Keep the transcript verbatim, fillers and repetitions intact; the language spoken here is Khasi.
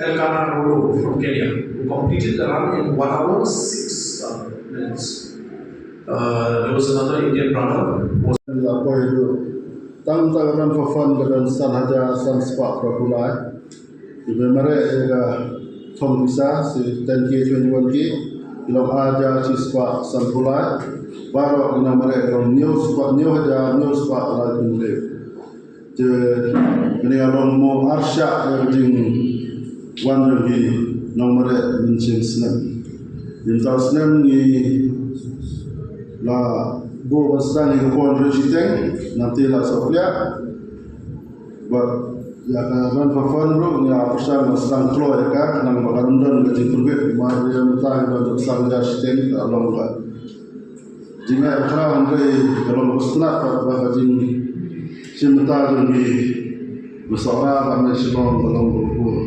Elkanah Rolo from Kenya, who completed the run in one hour six uh, minutes. Uh, there was another Indian runner who was Ila poi du tang tang run for fun ka don san hajar san spah phraphew lai. Iba mareh ïa ka thong pisa shi ten K twenty-one K. Ilong hajar shi spah sanphew lai. Baroh ina mareh ilong hynñiew spah, hynñiew hajar hynñiew spah laiphew lai. Te kane ka long mo arshah ïa ka jingwan jong ki nongmareh mynshem snem. Mynta snem ngi la buh ban sdang ïa ka pon re shiteng, nangta la sohpliah. Bad ïa ka run for fun ruh ngi la pyrshang ban sdang kloi ïa ka, khnang ba kan ym don ka jingpynbit, ma ïa mynta ngi don san hajar shiteng ka long ka jingeh bakhraw, hynrei ka long ka sngewtynnat bad ba ka jingshim bynta jong ngi ba Sohra bad na Shillong ka long ka buh